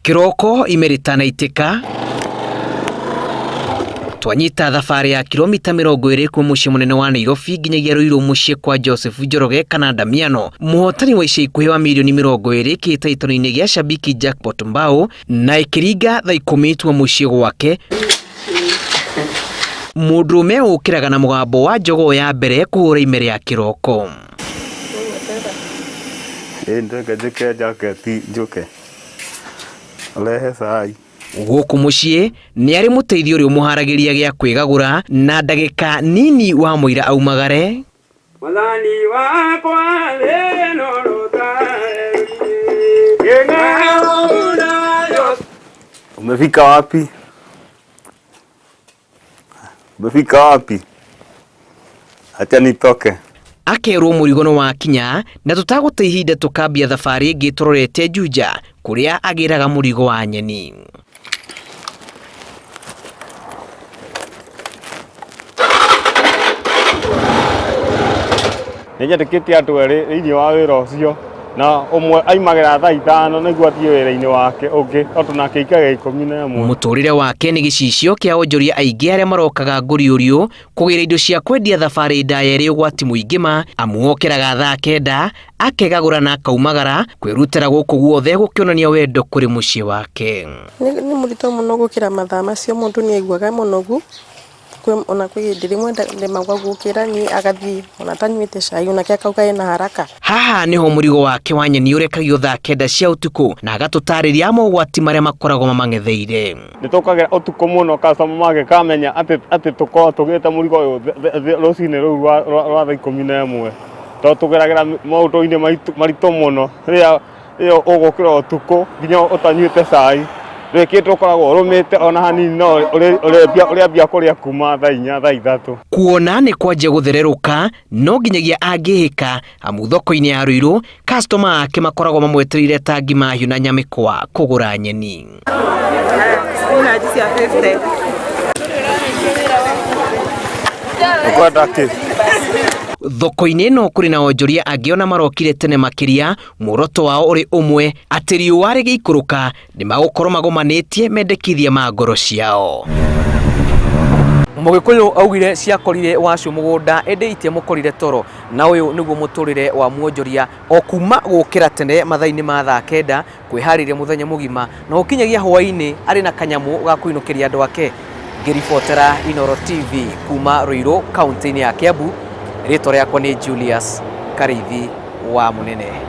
Kĩroko ime rĩtanaitĩka twanyita thabarĩ ya kilomita 20 kuma mũciĩ mũnene wa Nairobi nginyagia Ruiru mũciĩ kwa Joseph Njoroge kana Damiano, mũhotani wa ica ikuhĩ wa mirioni 20 kĩhĩtahĩtano-inĩ gĩa Shabiki Jackpot Mbao, na ĩkĩringa thaa 10 twa mũciĩ gwake. Mũndũrũme ũkĩraga na mũgambo wa njogoo ya mbere kũhũra ime rĩa kĩroko. Ĩĩ ndeke njĩke jaketi njũke rehe cai. Gũkũ mũciĩ nĩ arĩ mũteithio ũrĩa ũmũharagĩria gĩa kwĩgagũra na ndagĩka nini wa mũira aumagare. Mwathani wakwa thĩ ĩno Umefika wapi? Umefika wapi? Acha nitoke. Akerwo mũrigo nĩ wakinya na tũtagũte ihinda tũkambia thabarĩ ĩngĩ tũrorete Juja kũrĩa agĩraga mũrigo wa nyeni. Nĩ nyandĩkĩte andũ erĩ thĩinĩ wa wĩra ũcio na ũmwe aimagĩra thaa 5 nĩguo athiĩ wĩra-inĩ wake ũngĩ tondũ nake aikaga 11. Mũtũrĩre wake nĩ gĩcicio kĩa onjoria aingĩ arĩa marokaga ngũriũriũ kũgĩra indo cia kwendia thabarĩ ndaya ĩrĩ ũgwati mũingĩ ma amu okĩraga thaa 9 akegagũra na akaumagara kwĩrutĩra gũkũ guothe gũkĩonania wendo kũrĩ mũciĩ wake. Nĩ mũritũ mũno gũkĩra mathaa macio mũndũ nĩ aiguaga mũnogu ona kwĩ hĩndĩ rĩmwe ndemagwo gũkĩra niĩ agathiĩ ona atanyuĩte cai onake akauga ena haraka. Haha niho mũrigo wake wa nyeni ũrekagio thaa 9 cia ũtukũ na agatũtarĩria mogwati marĩa makoragwo mamang'etheire. Nĩ tũkagĩra ũtukũ mũno customer mangĩkamenya atĩ tũkoragwo tũgĩte mũrigo ũyũ rũcinĩ rũu rwa thaa 11 tondũ tũgeragĩra maũndũ-inĩ maritũ mũno rĩrĩa ũgũkĩra ũtukũ nginya ũtanyuĩte cai ndũrĩ kĩndũ ũkoragwo ũrũmĩte ona hanini no ũrĩambia kũrĩa kuma thaa 4 thaa 3. Kuona nĩ kwanjia gũthererũka no nginyagia angĩhĩka amu thoko-inĩ ya Ruiru customer ake makoragwo mamwetereire ta ngima hiũ na nyamĩkwa kũgũra nyeni. Ũkwenda kĩ? Thoko-inĩ ĩno kũrĩ na onjoria angĩ ona marokire tene makĩria, muoroto wao ũrĩ ũmwe atĩ riũa rĩgĩikũrũka nĩ magũkorwo magomanĩtie mendekithia ma ngoro ciao. Mũgĩkũyũ augire ciakorire wacu mũgũnda ĩndĩ itiamũkorire toro, na ũyũ nĩguo mũtũrĩre wa mwonjoria o kuma gũkĩra tene mathaa-inĩ ma thaa 9 kwĩharĩria mũthenya mũgima na gũkinyagia hwaĩ-inĩ arĩ na kanyamũ ga kũinũkĩria andũ ake. Ngĩribotera Inooro TV kuma Ruiru kaunti-inĩ ya Kiambu, rĩtwa rĩakwa nĩ Julius Karĩithi wa Mũnene.